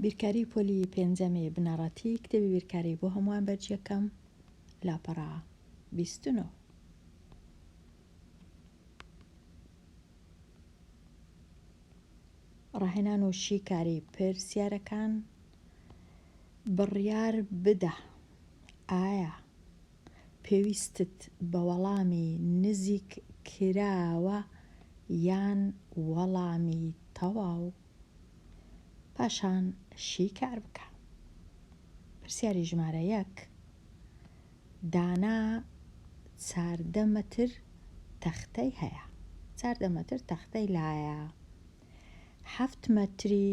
بیرکاری پۆلی پێنجەمی بنەڕەتی کتێبی بیرکاری بۆ هەمووان بەرجیەکەم لاپەڕە 29. ڕاهێنان و شیکاری پرسیارەکان بڕیار بدە ئایا پێویستت بە وەڵامی نزیک کراوە یان وەڵامی تەواو؟ پاشان شیکار بکە. پرسیاری ژمارە یەک، دانا 14 مەتر تەختەی هەیە. 14 مەتر تەختەی لایە. حەفت مەتری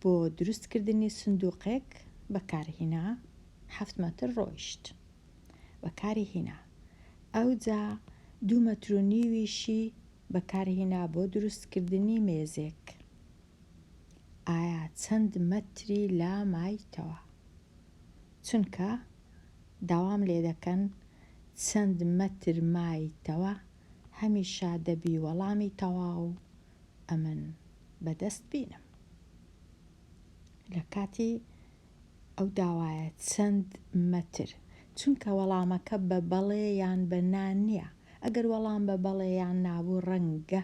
بۆ دروستکردنی سندوقێک بەکارهینا، حەفت مەتر ڕۆیشت بەکاری هینا. ئەوجا دوو مەتر و نیویشی بەکارهینا بۆ دروستکردنی مێزێک. ئایا چەند مەتری لا مایتەوە؟ چونکە داوام لێدەکەن چەند مەتر مایتەوە هەمیشە دەبی وەڵامی تەواو ئەمن بەدەست بینم. لە کاتی ئەو داوایە چەند مەتر؟ چونکە وەڵامەکە بە بەڵێ یان بە نا نییە. ئەگەر وەڵام بە بەڵێ یان نا بوو ڕەنگە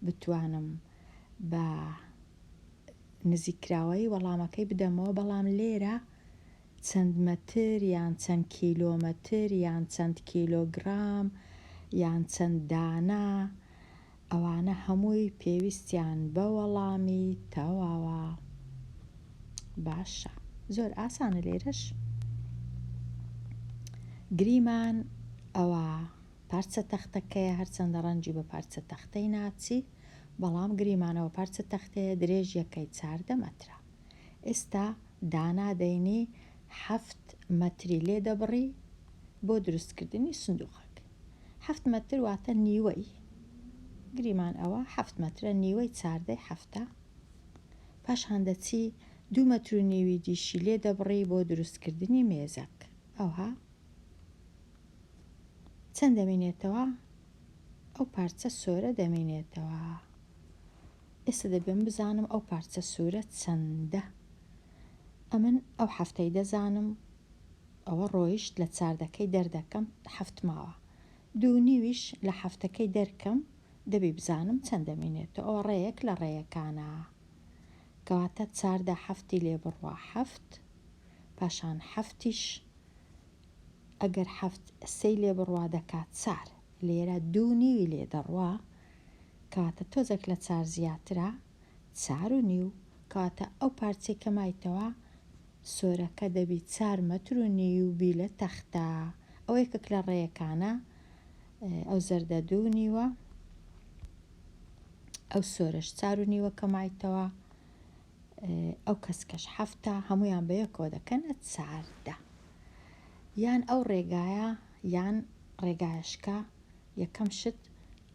بتوانم بە نزیککراوەیی وەڵامەکەی بدەمەوە، بەڵام لێرە چەند مەتر یان چەند کیلۆمەتر یان چەند کیلۆگرام یان چەند دانە ئەوانە هەمووی پێویستیان بە وەڵامی تەواوە. باشە زۆر ئاسانە لێرەش گریمان ئەوە پارچە تەختەکەیە هەرچەندە ڕەنگی بە پارچە تەختەی ناچی بەڵام گریمانەوە پارچە تەختەیە درێژیەکەی 14 مەترە ئێستا دانا دەینی حەفت مەتری لێ دەبڕی بۆ دروستکردنی سندوقەک حەفت مەتر واتە نیوەی گریمان ئەوە حەفت مەترە نیوەی چاردەی حەفتە پاشان دەچی دوو مەتر و نیوی دیشی لێ دەبڕی بۆ دروستکردنی مێزەک ئەوها چەند دەمینێتەوە ئەو پارچە سۆرە دەمینێتەوە ئێستا دەبێم بزانم ئەو پارچە سوورە چەندە ئەمن ئەو حەفتەی دەزانم ئەوە ڕۆیشت لە چاردەکەی دەردەکەم حەفت ماوە دوو نیویش لە حەفتەکەی دەرکەم دەبی بزانم چەند دەمینێتەوە ئەوە ڕێیەک لە ڕێیەکانە کەواتە 14 حەفتی لێ بڕوا حەفت پاشان حەفتیش ئەگەر حەفت سێی لێ بڕوا دەکات چار لێرە دوو نیوی لێ دەڕوا کەواتە تۆزێک لە چار زیاترە چار و نیو کەواتە ئەو پارچەی کە مایتەوە سۆرەکە دەبی چار مەتر و نیو بی لە تەختە ئەوە یەکێک لە ڕێیەکانە ئەو زەردە دوو نیوە ئەو سۆرەش چار و نیوە کە مایتەوە ئەو کەسکەش حەفتە هەمویان بە یەکەوە دەکەنە 14 یان ئەو ڕێگایە یان ڕێگایشکە یەکەم شت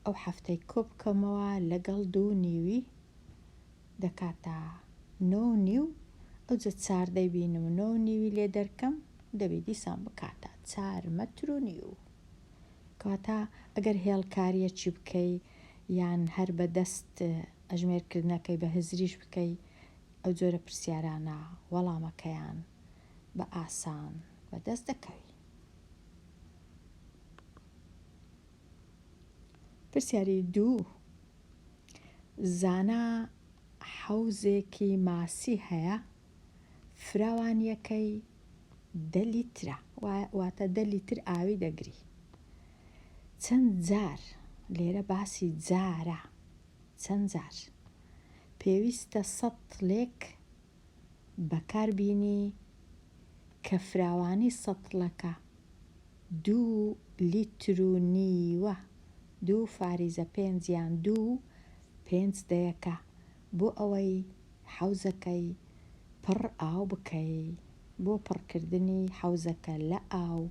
ئەو حەفتەی کۆ بکەمەوە لەگەڵ دوو نیوی دەکاتە نۆ و نیو ئەوجە چاردەی بینم و نۆ و نیوی لێ دەرکەم دەبی دیسان بکاتە چار مەتر و نیو کەواتە ئەگەر هێڵکاریەکی بکەی یان هەر بە دەست ئەژمێرکردنەکەی بە هزریش بکەی ئەو جۆرە پرسیارانە وەڵامەکەیان بە ئاسان بەدەست دەکەوی. پرسیاری دوو، زانا حەوزێکی ماسی هەیە فراوانیەکەی دە لیترە واتە دە لیتر ئاوی دەگری چەند جار لێرە باسی جارە چەند جار پێویستە سەتڵێک بەکار بینی کە فراوانی سەتڵەکە دوو لیتر و نیوە، دوو فاریزە پێنج یان دوو و پێنج دەیەکە بۆ ئەوەی حەوزەکەی پڕ ئاو بکەی، بۆ پڕکردنی حەوزەکە لە ئاو،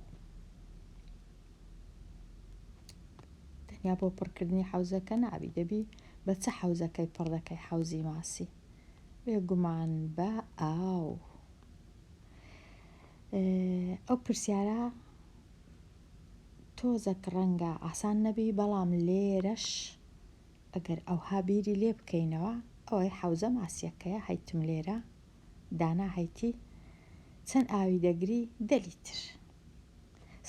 تەنیا بۆ پڕکردنی حەوزەکە نابی، دەبی بە چ حەوزەکەی پڕ دەکەی حەوزی ماسی؟ بێگومان بە ئاو. ئەو پرسیارە تۆزەک ڕەنگە ئاسان نەبی بەڵام لێرەش ئەگەر ئەوها بیری لێ بکەینەوە ئەوەی حەوزە ماسیەکەیە هەیتم لێرە. دانا هەیتی چەند ئاوی دەگری؟ دە لیتر.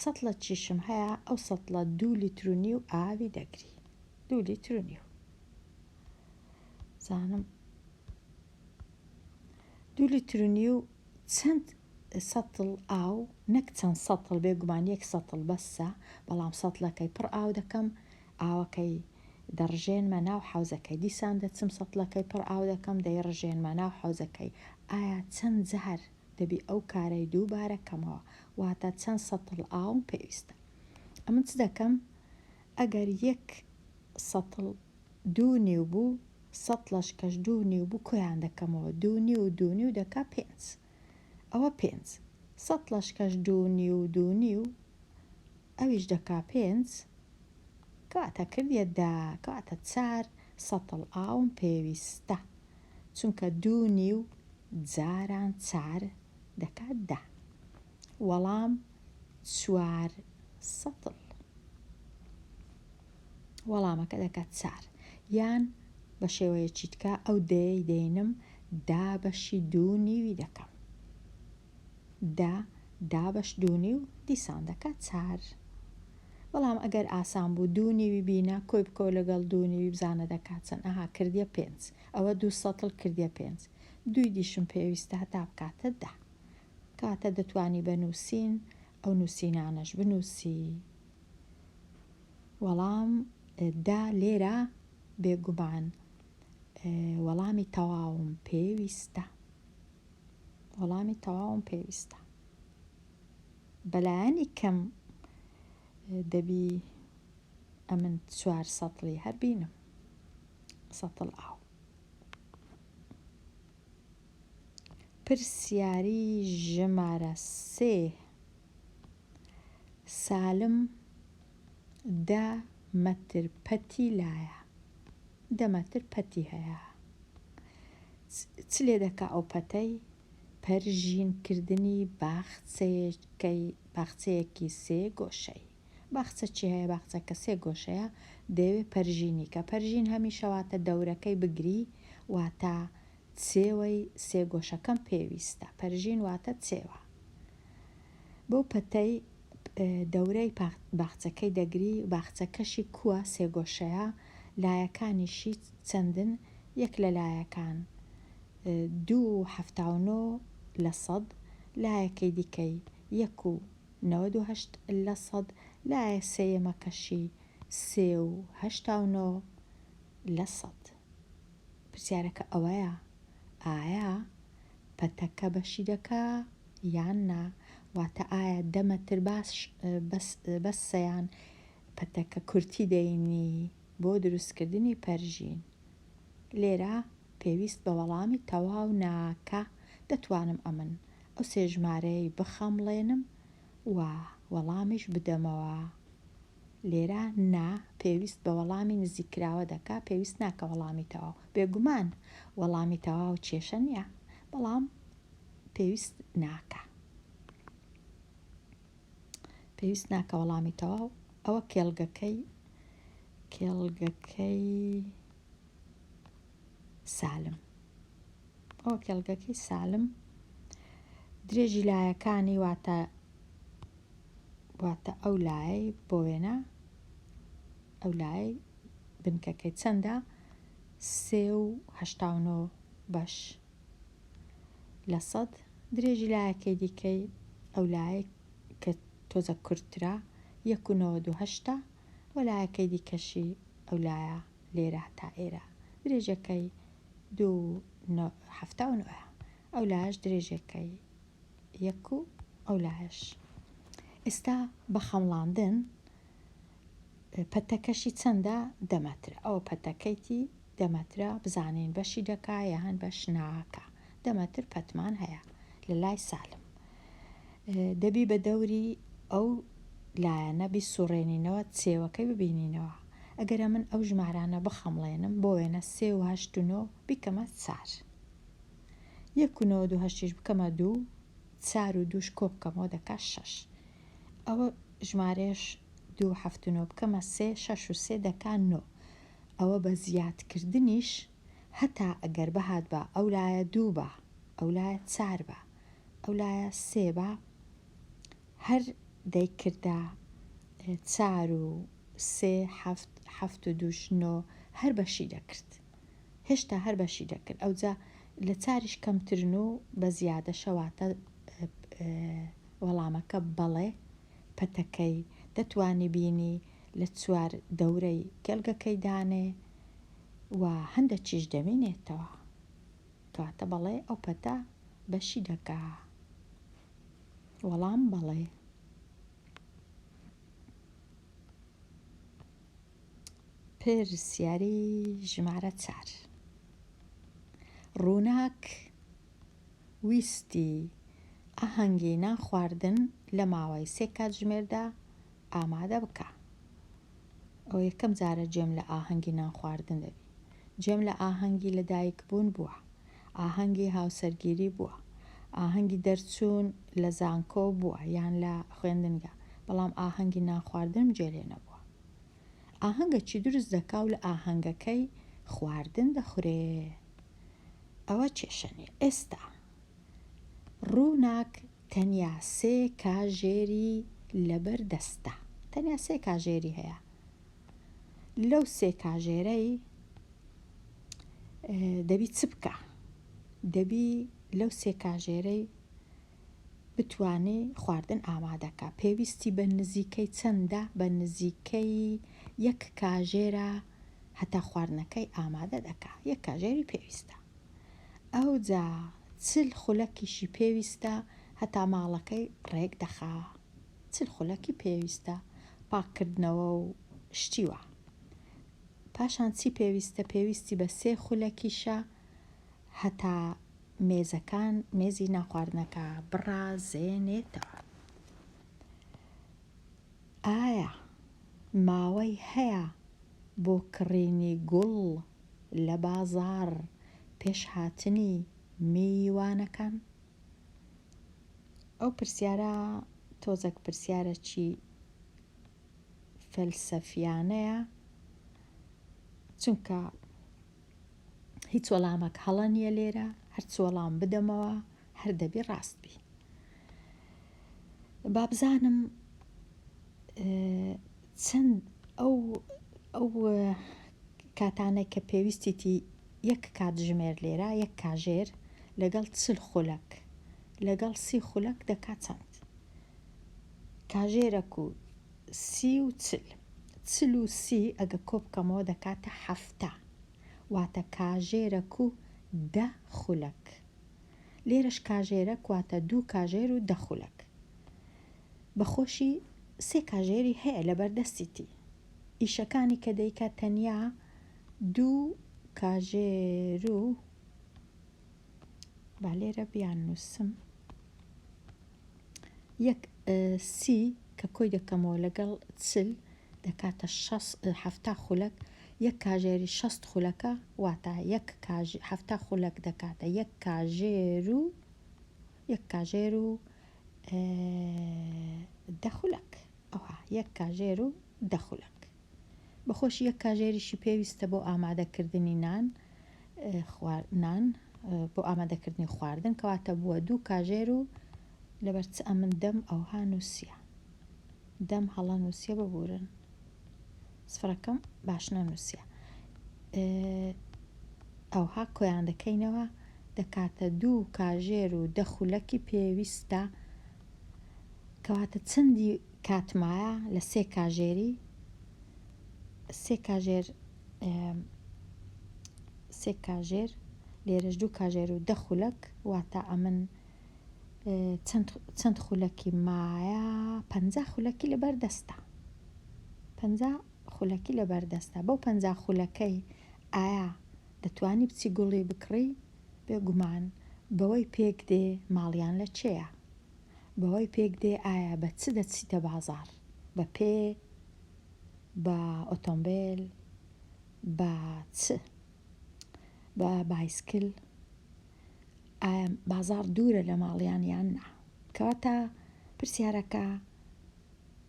سەتڵەکیشم هەیە ئەو سەتڵە دوو لیتر و نیو ئاوی دەگری. دوو لیتر و نیو. زانم دوو لیتر و نیو چەند سەتڵ ئاو نەک چەند سەتڵ بێگومان یەک سەتڵ بەسە بەڵام سەتڵەکەی پڕ ئاو دەکەم ئاوەکەی دەڕژێنمە ناو حەوزەکەی دیسان دەچم سەتڵەکەی پڕ ئاو دەکەم دەیڕژێنمە ناو حەوزەکەی ئایا چەند جار دەبی ئەو کارەی دووبارە کەمەوە واتە چەند سەتڵ ئاوم پێویستە ئەمن چ دەکەم ئەگەر یەک سەتڵ دوو نیو بوو سەتڵەش کەش دوو نیو بوو کۆیان دەکەمەوە دوو نیو و دوو نیو دەکا پێنج ئەوە پێنج سەتڵەش کەش دوو نیو و دوو نیو ئەویش دەکا پێنج کەواتە کردیە دە کەواتە چار سەتڵ ئاوم پێویستە چونکە دوو نیو جاران چار دەکا دە وەڵام چوار سەتڵ وەڵامەکە دەکات چار یان بە شێوەیەکی تکا ئەو دەیەی دەینم دابەشی دوو نیوی دەکەم دە دابەش دوو نیو دیسان دەکات چار بەڵام ئەگەر ئاسان بوو دوو نیوی بینە کۆی بکەوە لەگەڵ دوو نیوی بزانە دەکات چەند ئەها کردیە پێنج ئەوە دوو سەتڵ کردیە پێنج دووی دیشم پێویستە هەتا بکاتە دە کاتە دەتوانی بە نووسین ئەو نووسینانەش بنووسی وەڵام دا لێرە بێگومان وەڵامی تەواوم پێویستە وەڵامی تەواوم پێویستە بەلایەنی کەم دەبی ئەمن چوار سەتڵی هەر بینم سەتڵ ئاو پرسیاری ژمارە سێ سالم دە مەتر پەتی لایە دە مەتر پەتی هەیە چ لێ دەکا ئەو پەتەی پەرژین کردنی باخچەیەکەی باخچەیەکی سێ گۆشەی باخچە چی هەیە باخچەکە سێ گۆشەیە دەیەوێ پەرژینی کە پەرژین هەمیشە واتە دەورەکەی بگری واتە چێوەی سێگۆشەکەم پێویستە. پەرژین واتە چێوە. بەو پەتەی دەورەی باخچەکەی دەگری، باخچەکەشی کووە سێگۆشەیە، لایەکانیشی چەندن، یەک لە لایەکان دوو و 79 لە سەد، لایەکەی دیکەی یەک و 98 لە سەد، لایە سێیەمەکەشی سێ و 89 لە سەد. پرسیارەکە ئەوەیە ئایا پەتەکە بەشی دەکا یان نا؟ واتە ئایا دە مەتر باش بەسە یان پەتەکە کورتی دەینی بۆ دروستکردنی پەرژین؟ لێرە پێویست بە وەڵامی تەواو ناکا دەتوانم ئەمن ئەو سێ ژمارەیەی بخەمڵێنم و وەڵامیش بدەمەوە. لێرە نا پێویست بە وەڵامی نزیککراوە دەکا، پێویست ناکە وەڵامی تەواو. بێگومان وەڵامی تەواو کێشە نییە، بەڵام پێویست ناکا. پێویست ناکە وەڵامی تەواو. ئەوە کێڵگەکەی کێڵگەکەی سالم. ئەوە کێڵگەکەی سالم درێژی لایەکانی واتە واتە ئەو لایەی بۆ وێنە ئەو لایەی بنکەکەی چەندە سێ و 89 بەش لە سەد درێژی لایەکەی دیکەی ئەو لایەی کە تۆزە کورتترە یەک و نەوەد و هەشتە و لایەکەی دیکەشی ئەو لایە لێرە تا ئێرە درێژەکەی دوو حەفتا و نۆیە ئەو لایەش درێژەکەی یەک و ئەو لایەش ئێستا بە خەمڵاندن پەتەکەشی چەندە دە مەترە ئەوە پەتەکەیتی دە مەترە بزانین بەشی دەکا یان بەش ناکا دە مەتر پەتمان هەیە لە لای سالم دەبی بە دەوری ئەو لایەنە بیسوڕێنینەوە چێوەکەی ببینینەوە ئەگەر ئەمن ئەو ژمارانە بخەمڵێنم بۆ وێنە سێ و هەشت و نۆ بیکەمە چار یەک و 98 یش بکەمە دوو چار و دووش کۆ بکەمەوە دەکا شەش ئەوە ژمارەیەش دوو حەفت و نۆ بکەمە سێ شەش و سێ دەکا نۆ ئەوە بە زیاد کردنیش هەتا ئەگەر بهاتبا ئەو لایە دوو با. ئەولایە چار با، ئەولایە سێ با، هەر دەیکردە چار و سێ حەفت، حەفت و دووش نۆ، هەر بەشی دەکرد. هێشتا هەر بەشی دەکرد. ئەوجا لە چاریش کەمترن و بە زیادەشە واتە وەڵامەکە بەڵێ پەتەکەی دەتوانی بینی لە چوار دەورەی کێڵگەکەی دانێ و هەندەکیش دەمینێتەوە. کەواتە بەڵێ ئەو پەتە بەشی دەکا. وەڵام بەڵێ. پرسیاری ژمارە چار. ڕووناک ویستی ئاهەنگی نان خواردن لە ماوەی سێ کاتژمێردا ئامادە بکا. ئەوە یەکەم جارە گوێم لە ئاهەنگی نان خواردن دەبی. گوێم لە ئاهەنگی لە دایک بوون بووە. ئاهەنگی هاوسەرگیری بووە. ئاهەنگی دەرچوون لە زانکۆ بووە یان لە خوێندنگا. بەڵام ئاهەنگی نان خواردنم گوێ لێ نەبووە. ئاهەنگەکی دروست دەکا و لە ئاهەنگەکەی خواردن دەخورێ. ئەوە کێشە نیە. ئێستا ڕووناک تەنیا سێ کاژێری لەبەر دەستە. تەنیا سێ کاژێری هەیە. لەو سێ کاژێرەی دەبی چ بکا؟ دەبی لەو سێ کاژێرەی بتوانێ خواردن ئامادە کا. پێویستی بە نزیکەی چەندە؟ بە نزیکەی یەک کاژێرە هەتا خواردنەکەی ئامادە دەکا. یەک کاژێری پێویستە. ئەوجا چل خولەکیشی پێویستە هەتا ماڵەکەی ڕێک دەخا. چل خولەکی پێویستە پاککردنەوە و شتی وا. پاشان چی پێویستە؟ پێویستی بە سێ خولەکیشە هەتا مێزەکان مێزی نانخواردنەکە بڕازێنێتەوە. ئایا ماوەی هەیە بۆ کڕینی گوڵ لە بازاڕ پێش هاتنی میوانەکان؟ ئەو پرسیارە تۆزەک پرسیارەکی فەلسەفیانەیە چونکە هیچ وەڵامەک هەڵە نییە لێرە هەرچ وەڵام بدەمەوە هەر دەبی ڕاست بی بابزانم چەند ئەو ئەو کاتانەی کە پێویستیتی یەک کاتژمێر لێرە یەک کاژێر لەگەڵ چل خولەک لەگەڵ سی خولەک دەکات چەند کاژێرەک و سی و چل چل و سی ئەگە کۆ بکەمەوە دەکاتە حەفتا واتە کاژێرەک و دە خولەک لێرەش کاژێرەک واتە دوو کاژێر و دە خولەک بەخۆشی سێ کاژێری هەیە لەبەر دەستیتی ئیشەکانی کە دەیکات تەنیا دوو کاژێر و با لێرە بیان نووسم یەک سی کە کۆی دەکەمەوە لەگەڵ چل دەکاتە حەفتا خولەک یەک کاژێری شەست خولەکە واتە یەک حەفتا خولەک دەکاتە یەک کاژێر و یەک کاژێر و دە خولەک ئەوها یەک کاژێر و دە خولەک بەخۆشی یەک کاژێریشی پێویستە بۆ ئامادەکردنی نان نان بۆ ئامادەکردنی خواردن کەواتە بووە دوو کاژێر و لەبەر چ ئەمن دەم ئەوها نووسیە دەم هەڵە نووسیە ببورن سفرەکەم باش نەنووسیە ئەوها کۆیان دەکەینەوە دەکاتە دوو کاژێر و دە خولەکی پێویستە کەواتە چەندی کات مایە لە سێ کاژێری سێ کاژێر سێ کاژێر لێرەش دوو کاژێر و دە خولەک واتە ئەمن چەند خولەکی مایە پەنجا خولەکی لەبەر دەستە پەنجا خولەکی لەبەر دەستە بەو پەنجا خولەکەی ئایا دەتوانی بچی گوڵی بکڕی بێگومان بەوەی پێک دێ ماڵیان لە چێیە بەوەی پێک دێ ئایا بە چ دەچیتە بازاڕ؟ بە پێ؟ بە ئۆتۆمبێل؟ بە چ؟ بە بایسکل؟ ئایا بازاڕ دوورە لە ماڵیان یان نا؟ کەواتە پرسیارەکە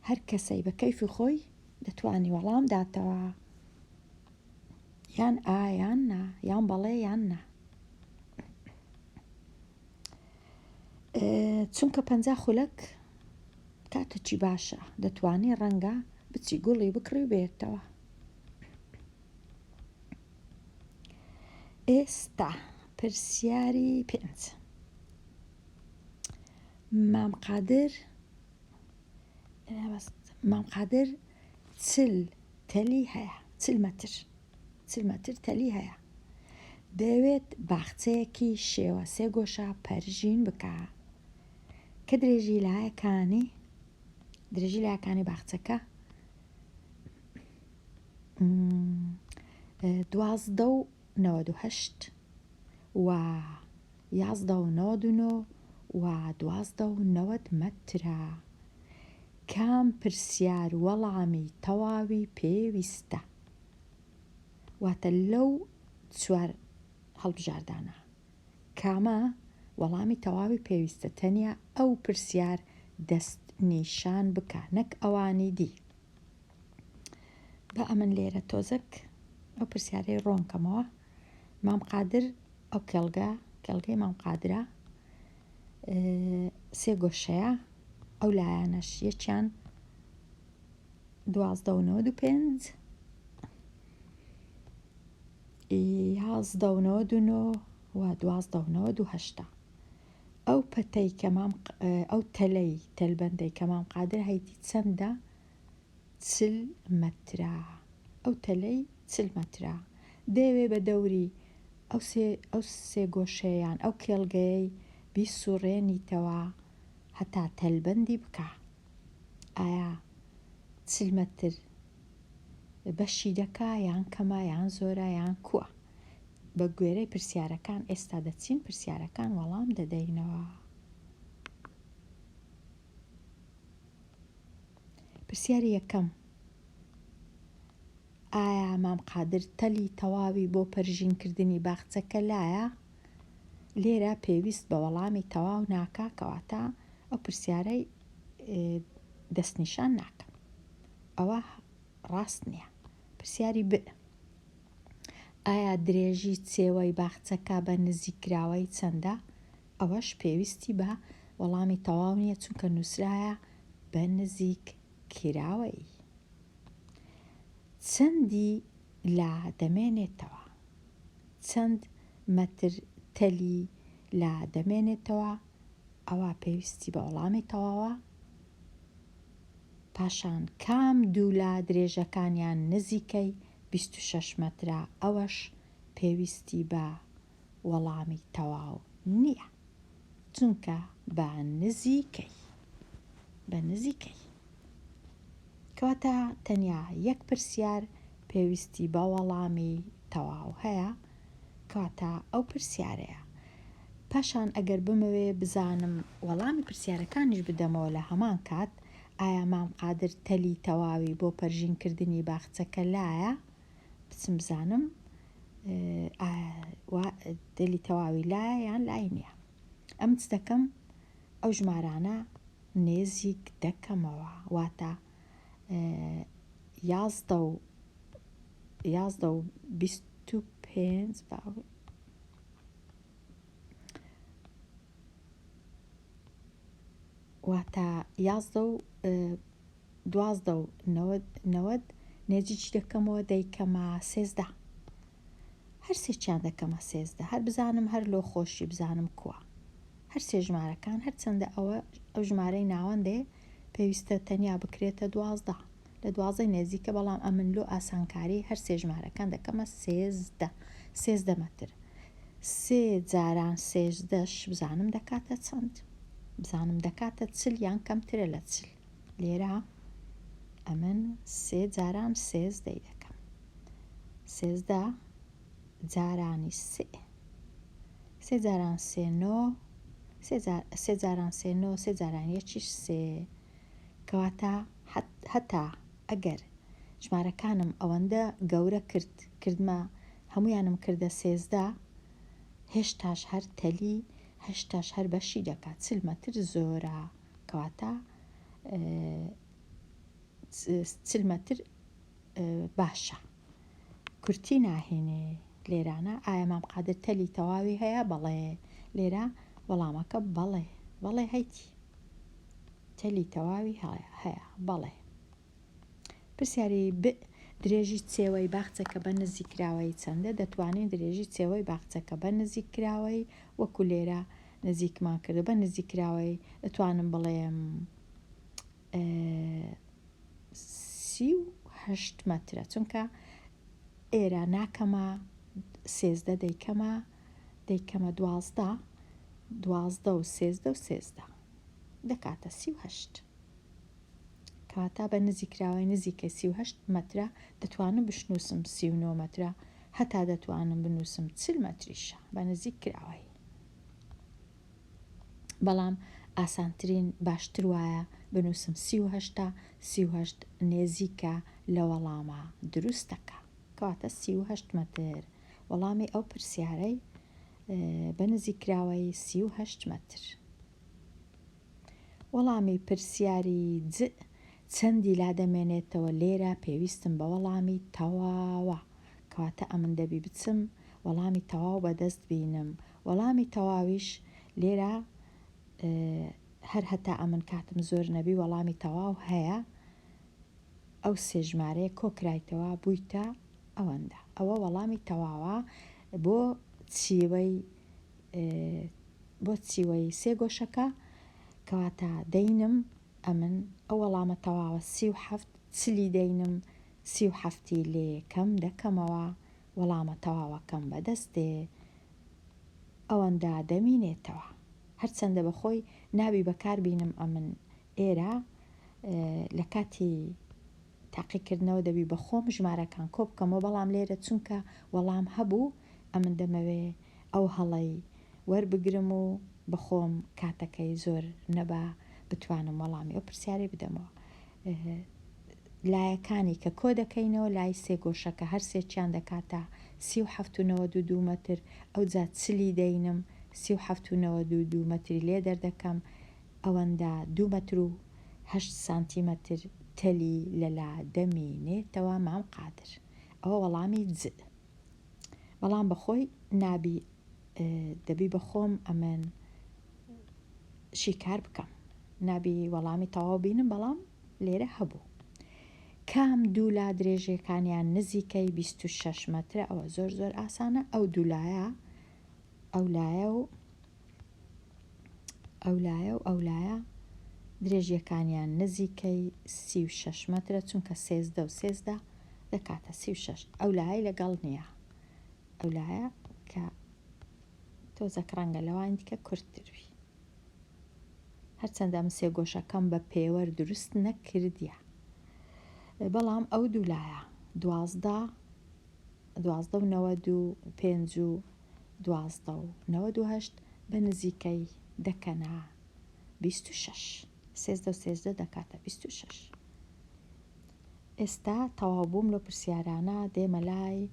هەر کەسەی بە کەیفی خۆی دەتوانی وەڵام داتەوە یان ئا یان نا یان بەڵێ یان نا. چونکە 50 خولەک کاتەکی باشە دەتوانی ڕەنگە بچی گوڵی بکڕی و بێتەوە. ئێستا پرسیاری پێنج مام قادر مام قادر چل تەلی هەیە چل مەتر چل مەتر تەلی هەیە دەیەوێت باخچەیەکی شێوە سێگۆشە پەرژین بکا کە درێژی لایەکانی درێژی لایەکانی باخچەکە 12 و 98 و 11 و 99 و 12 و 90 مەترە. کام پرسیار وەڵامی تەواوی پێویستە؟ واتە لەو چوار هەڵبژاردانە کامە وەڵامی تەواوی پێویستە تەنیا ئەو پرسیار دەست نیشان بکە نەک ئەوانی دی. با ئەمن لێرە تۆزەک ئەو پرسیارەی ڕۆن کەمەوە. مام قادر ئەو کێڵگە کێڵگەی مام قادرە سێ گۆشەیە ئەو لایەنەش یەکیان 12 و 95 11 و 99 و 12 و 98 ئەو پەتەی کە مام ئەو تەلەی تەلبەندەی کە مام قادر هەیتی چەندە 40 مەترە ئەو تەلەی 40 مەترە دەیەوێ بە دەوری ئەو سێ ئەو سێ گۆشەیان ئەو کێڵگەیەی بیسوڕێنیتەوە هەتا تەلبەندی بکا ئایا 40 مەتر بەشی دەکا یان کەمە یان زۆرە یان کووە؟ بە گوێرەی پرسیارەکان ئێستا دەچین پرسیارەکان وەڵام دەدەینەوە. پرسیاری یەکەم ئایا مام قادر تەلی تەواوی بۆ پەرژینکردنی باخچەکە لایە؟ لێرە پێویست بە وەڵامی تەواو ناکا کەواتە ئەو پرسیارەی دەستنیشان ناکەم ئەوە ڕاست نییە. پرسیاری ب ئایا درێژی چێوەی باخچەکە بە نزیککراوەیی چەندە؟ ئەوەش پێویستی بە وەڵامی تەواو نییە چونکە نووسرایە بە نزیککراوەیی. چەندی لا دەمێنێتەوە؟ چەند مەتر تەلی لا دەمێنێتەوە؟ ئەوە پێویستی بە وەڵامی تەواوە. پاشان کام دوو لا درێژەکانیان نزیکەی 26 مەترە ئەوەش پێویستی بە وەڵامی تەواو نییە چونکە بە نزیکەی بە نزیکەی کەواتە تەنیا یەک پرسیار پێویستی بە وەڵامی تەواو هەیە کەواتە ئەو پرسیارەیە پاشان ئەگەر بمەوێ بزانم وەڵامی پرسیارەکانیش بدەمەوە لە هەمان کات ئایا مام قادر تەلی تەواوی بۆ پەرژینکردنی باخچەکە لایە بچم بزانم تەلی تەواوی لایە یان لای نییە ئەم چ دەکەم ئەو ژمارانە نێزیک دەکەمەوە واتە یازدە و یازدە و 25 واتە یازدە و 12 و 90 نێزیکی دەکەمەوە دەیکەمە سێزدە هەر سێکیان دەکەمە سێزدە هەر بزانم هەر لۆ خۆشی بزانم کووە هەر سێ ژمارەکان هەرچەندە ئەوە ئەو ژمارەی ناوەندێ پێویستە تەنیا بکرێتە دوازدە لە دوازدەی نێزیکە بەڵام ئەمن لۆ ئاسانکاری هەر سێ ژمارەکان دەکەمە سێزدە سێزدە مەتر سێ جاران سێزدەش بزانم دەکاتە چەند بزانم دەکاتە چل یان کەمترە لە چل لێرە ئەمن سێ جاران سێزدەی دەکەم سێزدە جارانی سێ سێ جاران سێ نۆ سێ جاران سێ نۆ سێ جاران یەکیش سێ کەواتە هەتا ئەگەر ژمارەکانم ئەوەندە گەورە کرد کردمە هەمویانم کردە سێزدە هێشتاش هەر تەلی هەشتاش هەر بەشی دەکات چل مەتر زۆرە کەواتە چل مەتر باشە کورتی ناهێنێ لێرانە ئایا مام قادر تەلی تەواوی هەیە بەڵێ لێرە وەڵامەکە بەڵێ. بەڵێ هەیتی. تەلی تەواوی هەیە. بەڵێ. پرسیاری ب، درێژی چێوەی باخچەکە بە نزیککراوەیی چەندە؟ دەتوانین درێژی چێوەی باخچەکە بە نزیککراوەیی وەکو لێرە نزیکمان کردو بە نزیککراوەیی دەتوانم بڵێم 38 مەترە چونکە ئێرە ناکەمە 13 دەیکەمە دەیکەمە 12 12 و 13 و 13 دەکاتە 38. کەواتە بە نزیکراوەی نزیکەی 38 مەترە، دەتوانم بشنووسم 39 مەترە، هەتا دەتوانم بنووسم 40 مەتریشە بە نزیک کراوەی. بەڵام ئاسانترین باشتر وایە بنووسم 38 تا 38 نێزیکە لە وەڵامە دروستەکە. کەواتە 38 مەتر وەڵامی ئەو پرسیارەی بە نزیککراوەی 38 مەتر. وەڵامی پرسیاری جء چەندی لا دەمێنێتەوە لێرە پێویستم بە وەڵامی تەواوە کەواتە ئەمن دەبی بچم وەڵامی تەواو بەدەست بینم وەڵامی تەواویش لێرە هەر هەتا ئەمن کاتم زۆر نەبی وەڵامی تەواو هەیە ئەو سێ ژمارەیە کۆکرایتەوە بوویتە ئەوەندە ئەوە وەڵامی تەواوە بۆ چیوەی بۆ چیوەی سێگۆشەکە کەواتە دەینم ئەمن ئەو وەڵامە تەواوە 37 چلی دەینم 37ی لێ کەم دەکەمەوە وەڵامە تەواوەکەم بەدەست دێ ئەوەندە دەمینێتەوە هەرچەندە بەخۆی نابی بەکار بینم ئەمن ئێرە لە کاتی تاقیکردنەوە دەبی بە خۆم ژمارەکان کۆ بکەمەوە بەڵام لێرە چونکە وەڵام هەبوو ئەمن دەمەوێ ئەو هەڵەی وەربگرم و بە خۆم کاتەکەی زۆر نەبا بتوانم وەڵامی ئەو پرسیارەی بدەمەوە. لایەکانی کە کۆ دەکەینەوە لای سێ گۆشەکە هەر سێکیان دەکاتە 37 و 92 مەتر ئەوجا چلی دەینم 37 و 92 مەتری لێ دەردەکەم ئەوەندە دوو مەتر و هەشت سانتیمەتر تەلی لەلا دەمینێتەوە مام قادر ئەوە وەڵامی جء بەڵام بەخۆی نابی دەبی بەخۆم ئەمن شیکار بکەم نابی وەڵامی تەواو بینم بەڵام لێرە هەبوو کام دوو لا درێژیەکانیان نزیکەی 26 مەترە ئەوە زۆر زۆر ئاسانە ئەو دوو لایە ئەو لایە و ئەو لایە و ئەو لایە درێژیەکانیان نزیکەی 36 مەترە چونکە سێزدە و سێزدە دەکاتە 36 ئەو لایەی لەگەڵ نییە ئەو لایە کە تۆزەک ڕەنگە لەوانی دیکە کورتتر بی هەرچەندە ئەم سێگۆشەکەم بە پێوەر دروست نەکردیە بەڵام ئەو دوو لایە دوازدە دوازدە و 95 و دوازدە و 98 بە نزیکەی دەکەنە 26 سێزدە و سێزدە دەکاتە 26 ئێستا تەواو بووم لەو پرسیارانە دێمە لای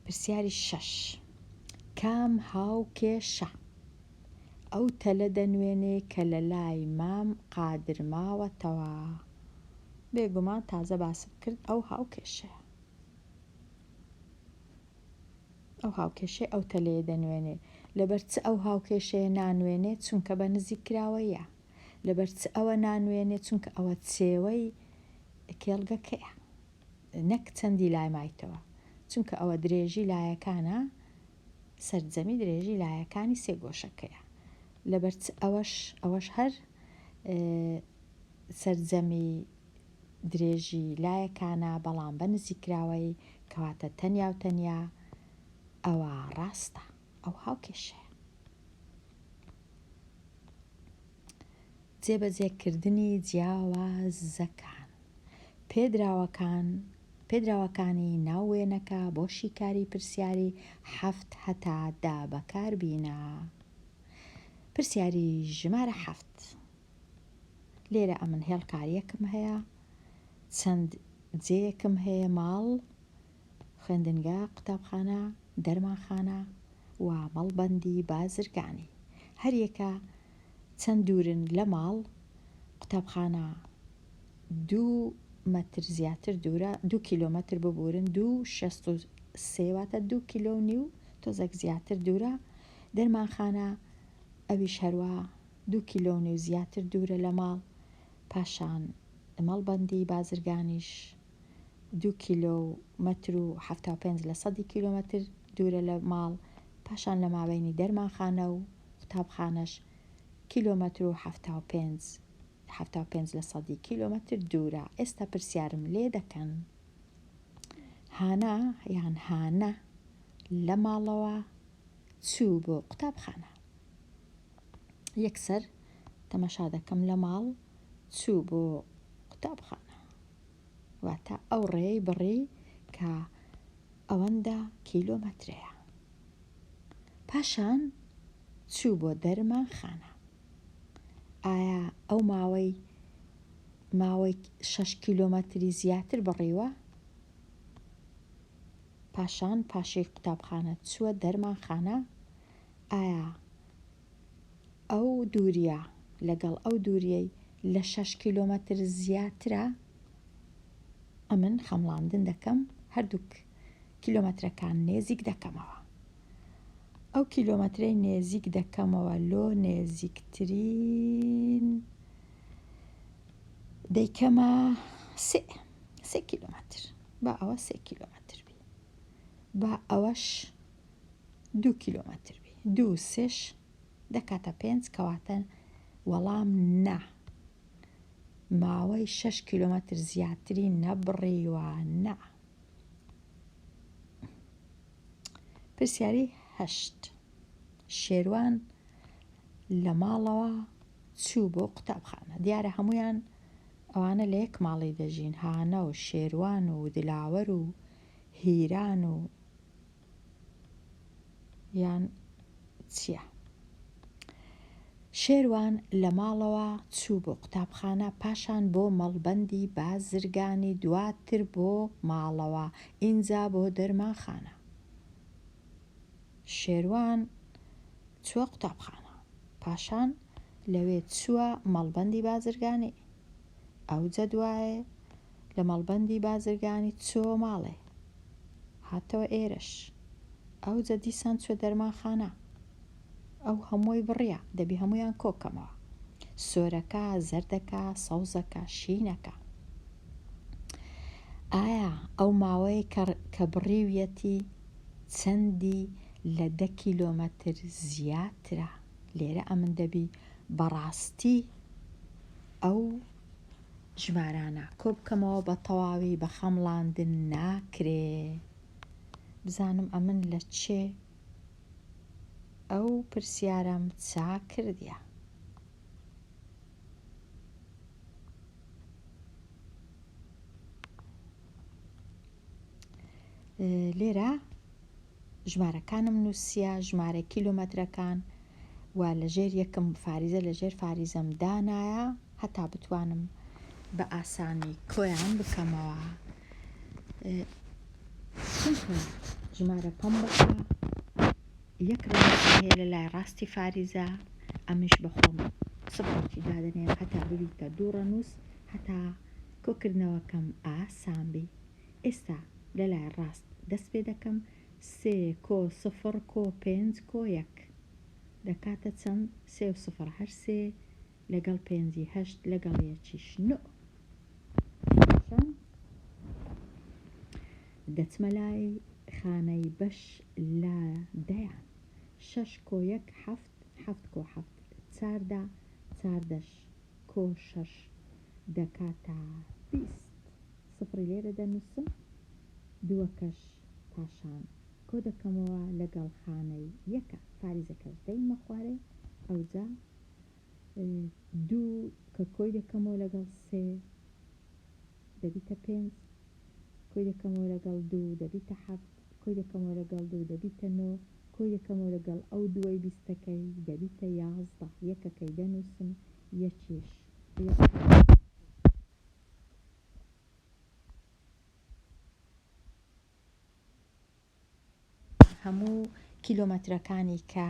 پرسیاری شەش کام هاوکێشە ئەو تەلە دەنوێنێ کە لە لای مام قادر ماوەتەوە؟ بێگومان تازە باسم کرد ئەو هاوکێشەیە ئەو هاوکێشەی ئەو تەلەیە دەنوێنێ لەبەر چ ئەو هاوکێشەیە نانوێنێ چونکە بە نزیک کراوەیە لەبەر چ ئەوە نانوێنێ چونکە ئەوە چێوەی کێڵگەکەیە نەک چەندی لای مایتەوە چونکە ئەوە درێژی لایەکانە سەرجەمی درێژی لایەکانی سێگۆشەکەیە لەبەر چ ئەوەش ئەوەش هەر سەرجەمی درێژی لایەکانە بەڵام بە نزیککراوەی کەواتە تەنیا و تەنیا ئەوە ڕاستە ئەو هاوکێشەیە. جێبەجێکردنی جیاوازەکان پێدراوەکان پێدراوەکانی ناو وێنەکە بۆ شیکاری پرسیاری حەفت هەتا دە بەکاربینە. پرسیاری ژمارە حەفت لێرە ئەمن هێڵکاریەکم هەیە چەند جێیەکم هەیە ماڵ خوێندنگە، قوتابخانە، دەرمانخانە و مەڵبەندی بازرگانی. هەریەکە چەند دوورن لە ماڵ، قوتابخانە دوو مەتر زیاتر دوورە، دوو کیلۆمەتر ببورن، دوو 63 واتە دوو کیلۆ و نیو تۆزێک زیاتر دوورە، دەرمانخانە ئەویش هەروا. دوو کیلۆ و نیو زیاتر دوورە لە ماڵ، پاشان مەڵبەندی بازرگانیش دوو کیلۆ و مەتر و 75 لە سەدی کیلۆمەتر دوورە لە ماڵ، پاشان لە مابەینی دەرمانخانە و قوتابخانەش کیلۆمەتر و 75 75 لە سەدی کیلۆمەتر دوورە. ئێستا پرسیارم لێ دەکەن هانا یان هانە لە ماڵەوە چوو بۆ قوتابخانە؟ یەکسەر تەماشا دەکەم لە ماڵ چوو بۆ قوتابخانە واتە ئەو ڕێی بڕی کە ئەوەندە کیلۆمەترەیە پاشان چوو بۆ دەرمانخانە ئایا ئەو ماوەی ماوەی شەش کیلۆمەتری زیاتر بڕیوە پاشان پاشی قوتابخانە چووە دەرمانخانە ئایا ئەو دووریە لەگەڵ ئەو دووریەی لە شەش کیلۆمەتر زیاترە؟ ئەمن خەمڵاندن دەکەم هەردووک کیلۆمەترەکان نێزیک دەکەمەوە. ئەو کیلۆمەترەی نێزیک دەکەمەوە لۆ نێزیکترین دەیکەمە سێ سێ کیلۆمەتر با ئەوە سێ کیلۆمەتر بی با ئەوەش دوو کیلۆمەتر بی دوو سێش دەکاتە پێنج کەواتە وەڵام نا ماوەی شەش کیلۆمەتر زیاتری نەبڕیوە نا. پرسیاری هەشت شێروان لە ماڵەوە چوو بۆ قوتابخانە دیارە هەمویان ئەوانە لە یەک ماڵی دەژین هانە و شێروان و دلاوەر و هیران و یان چیە؟ شێروان لە ماڵەوە چوو بۆ قوتابخانە پاشان بۆ مەڵبەندی بازرگانی دواتر بۆ ماڵەوە ئینجا بۆ دەرمانخانە. شێروان چووە قوتابخانە پاشان لەوێ چووە مەڵبەندی بازرگانی ئەوجە دوایێ لە مەڵبەندی بازرگانی چۆوە ماڵێ هاتەوە ئێرەش ئەوجە دیسان چوە دەرمانخانە ئەو هەمووی بڕیە دەبی هەموویان کۆکەمەوە سۆرەکە زەردەکە سەوزەکە شینەکە ئایا ئەو ماوەیە کە بڕیویەتی چەندی لە دە کیلۆمەتر زیاترە لێرە ئەمن دەبی بەڕاستی ئەو ژمارانە کۆبکەمەوە بە تەواوی بە خەمڵاندن ناکرێ بزانم ئەمن لە چێ ئەو پرسیارەم چا کردیە. لێرە ژمارەکانم نووسیە ژمارە کیلۆمەترەکان و لە ژێر یەکم فاریزە لە ژێر فاریزەم دانایە هەتا بتوانم بە ئاسانی کۆیان بکەمەوە چونکە ژمارە پەمبەکە یەک ڕەنووسی هەیە لە لای ڕاستی فاریزە ئەمیش بە خۆم سفرێکی دادەنێم هەتا ببیتە دوو ڕەنووس هەتا کۆکردنەوەکەم ئاسان بی ئێستا لە لای ڕاست دەست پێ دەکەم سێ کۆ سفڕ کۆ پێنج کۆ یەک دەکاتە چەند؟ سێ و سفڕ هەر سێ لەگەڵ پێنجی هەشت لەگەڵ یەکیش نۆ. پاشان دەچمە لای خانەی بەش لە دەیان شەش کۆ یەک حەفت حەفت کۆ حەفت چاردە چاردەش کۆ شەش دەکاتە 20 سفڕی لێرە دەنووسم دووەکەش پاشان کۆ دەکەمەوە لەگەڵ خانەی یەکە فاریزەکەش دەینمە خوارێ ئەوجا دوو کە کۆی دەکەمەوە لەگەڵ سێ دەبیتە پێنج کۆی دەکەمەوە لەگەڵ دوو دەبیتە حەفت کۆی دەکەمەوە لەگەڵ دوو دەبیتە نۆ کۆی دەکەمەوە لەگەڵ ئەو دووەی بیستەکەی دەبیتە 11 یەکەکەی دەنووسم یەکیش هەموو کیلۆمەترەکانی کە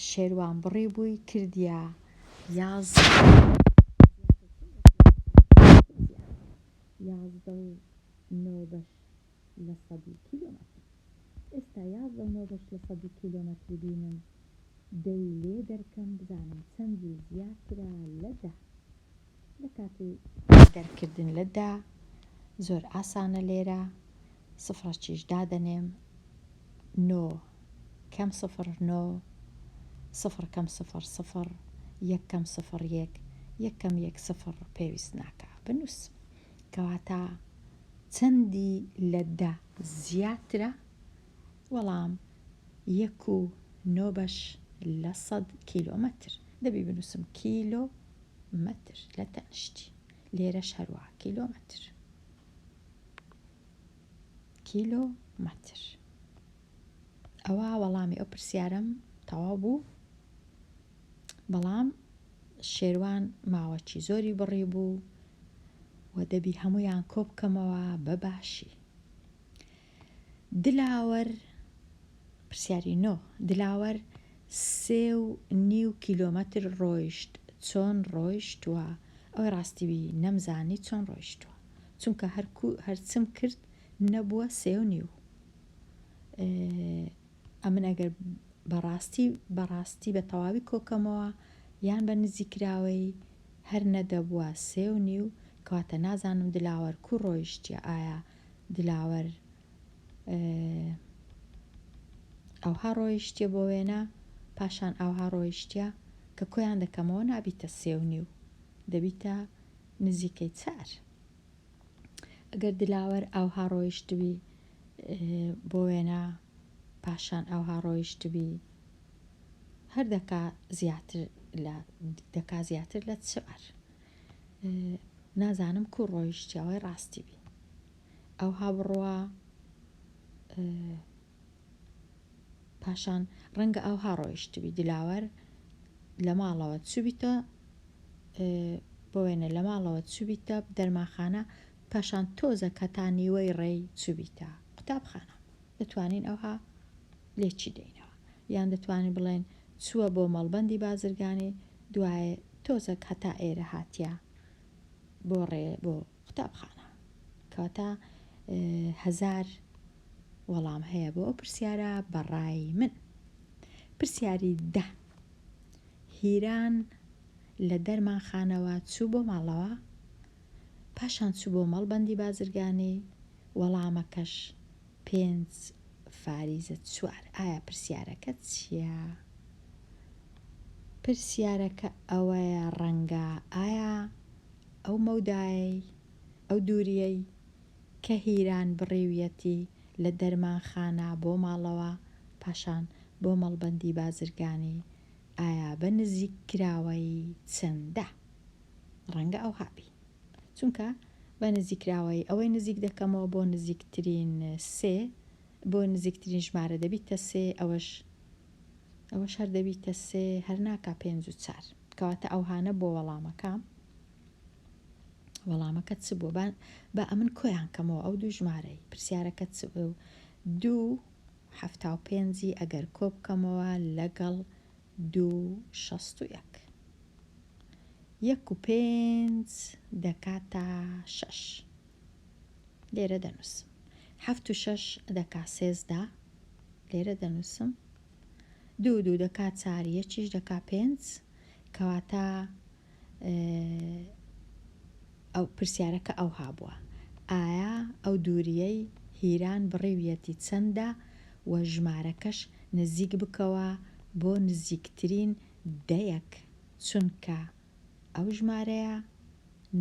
شێروان بڕیبووی کردیە 11 و نۆ بەش لە سەدی کیلۆمەتر. ئێستا 11 و نۆ بەش لە سەدی کیلۆمەتری بینم. دەی لێ دەرکەم بزانم چەندی زیاترە لە دە. لە کاتی دەرکردن لە دە زۆر ئاسانە لێرە سفرەکیش دادەنێم نۆ کەم سفر نۆ سفر کەم سفر سفر یەک کەم سفر یەک یەک کەم یەک سفر پێویست ناکا بنووسم کەواتە چەندی لە دە زیاترە وەڵام یەک و نۆ بەش لە سەد کیلۆمەتر دەبی بنووسم کیلۆ مەتر لە تەنشتی لێرەش هەروا کیلۆمەتر کیلۆ مەتر ئەوە وەڵامی ئەو پرسیارەم تەواو بوو بەڵام شێروان ماوەکی زۆری بڕی بوو و دەبی هەمویان کۆ بکەمەوە بە باشی دلاوەر پرسیاری نۆ، دلاوەر سێ و نیو کیلۆمەتر ڕۆیشت چۆن ڕۆیشتووە؟ ئەوەی ڕاستی بی نەمزانی چۆن ڕۆیشتووە چونکە هەر کو هەرچم کرد نەبووە سێ و نیو ئەمن ئەگەر بەڕاستی بەڕاستی بە تەواوی کۆکەمەوە یان بە نزیکراوەی هەر نەدەبووە سێ و نیو کەواتە نازانم دلاوەر کو ڕۆیشتیە ئایا دلاوەر ئەوها ڕۆیشتیە بۆ وێنە پاشان ئاوها ڕۆیشتیە کە کۆیان دەکەمەوە نابیتە سێ و نیو دەبیتە نزیکەی چار ئەگەر دلاوەر ئاوها ڕۆیشتبی بۆ وێنە پاشان ئاوها ڕۆیشتبی هەر دەکا زیاتر لە دەکا زیاتر لە چوار نازانم کو ڕۆیشتیە ئەوەی ڕاستی بی ئەوها بڕوا پاشان ڕەنگە ئەوها ڕۆیشتبی دلاوەر لە ماڵەوە چوبیتە بۆ وێنە لە ماڵەوە چوبیتە دەرمانخانە پاشان تۆزەک هەتا نیوەی ڕێی چوبیتە قوتابخانە دەتوانین ئەوها لێکی دەینەوە یان دەتوانین بڵێن چووە بۆ مەڵبەندی بازرگانی دوایێ تۆزەک هەتا ئێرە هاتیە بۆ ڕێ بۆ قوتابخانە کەواتە هەزار وەڵام هەیە بۆ ئەو پرسیارە بەڕای من پرسیاری دە هیران لە دەرمانخانەوە چوو بۆ ماڵەوە پاشان چوو بۆ مەڵبەندی بازرگانی وەڵامەکەش پێنج فاریزە چوار ئایا پرسیارەکە چییە؟ پرسیارەکە ئەوەیە ڕەنگە ئایا ئەو مەودایەی، ئەو دوورییەی کە هیران بڕیویەتی لە دەرمانخانە بۆ ماڵەوە پاشان بۆ مەڵبەندی بازرگانی ئایا بە نزیککراوەیی چەندە؟ ڕەنگە ئەوها بی. چونکە بە نزیکراوەیی ئەوەی نزیک دەکەمەوە بۆ نزیکترین سێ بۆ نزیکترین ژمارە دەبیتە سێ ئەوەش ئەوەش هەر دەبیتە سێ هەر ناکا پێنج و چار کەواتە ئەوهانە بۆ وەڵامەکە وەڵامەکە چ بووە با با ئەمن کۆیان کەمەوە ئەو دوو ژمارەی پرسیارەکە چ بوو دوو حەفتا و پێنجی ئەگەر کۆ بکەمەوە لەگەڵ دوو 61 یەک و پێنج دەکاتە شەش لێرە دەنووسم حەفت و شەش دەکا 13 لێرە دەنووسم دوو دوو دەکا چار یەکیش دەکا پێنج کەواتە ئەو پرسیارەکە ئەوها بووە ئایا ئەو دووریەی هیران بڕیویەتی چەندە و ژمارەکەش نزیک بکەوە بۆ نزیکترین دەیەک چونکە ئەو ژمارەیە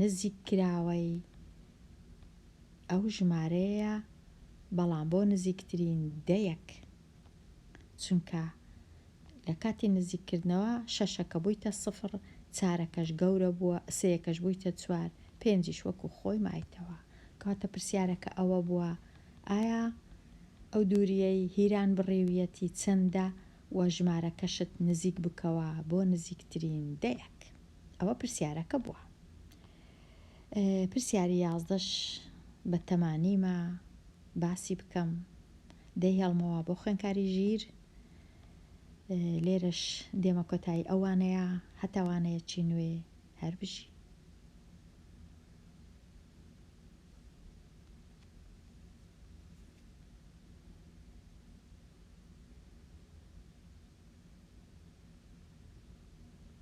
نزیککراوەی ئەو ژمارەیە بەڵام بۆ نزیکترین دەیەک چونکە لە کاتی نزیک کردنەوە شەشەکە بوویتە سفر چارەکەش گەورە بووە سێیەکەش بوویتە چوار پێنجیش وەکو خۆی مایتەوە کەواتە پرسیارەکە ئەوە بووە ئایا ئەو دووریەی هیران بڕیویەتی چەندە و ژمارەکەشت نزیک بکەوە بۆ نزیکترین دەیەک ئەوە پرسیارەکە بووە پرسیاری یازدەش بەتەما نیمە باسی بکەم دەیهێڵمەوە بۆ خوێنکاری ژیر لێرەش دێمە کۆتایی ئەو وانەیە هەتا وانەیەکی نوێ هەر بژی.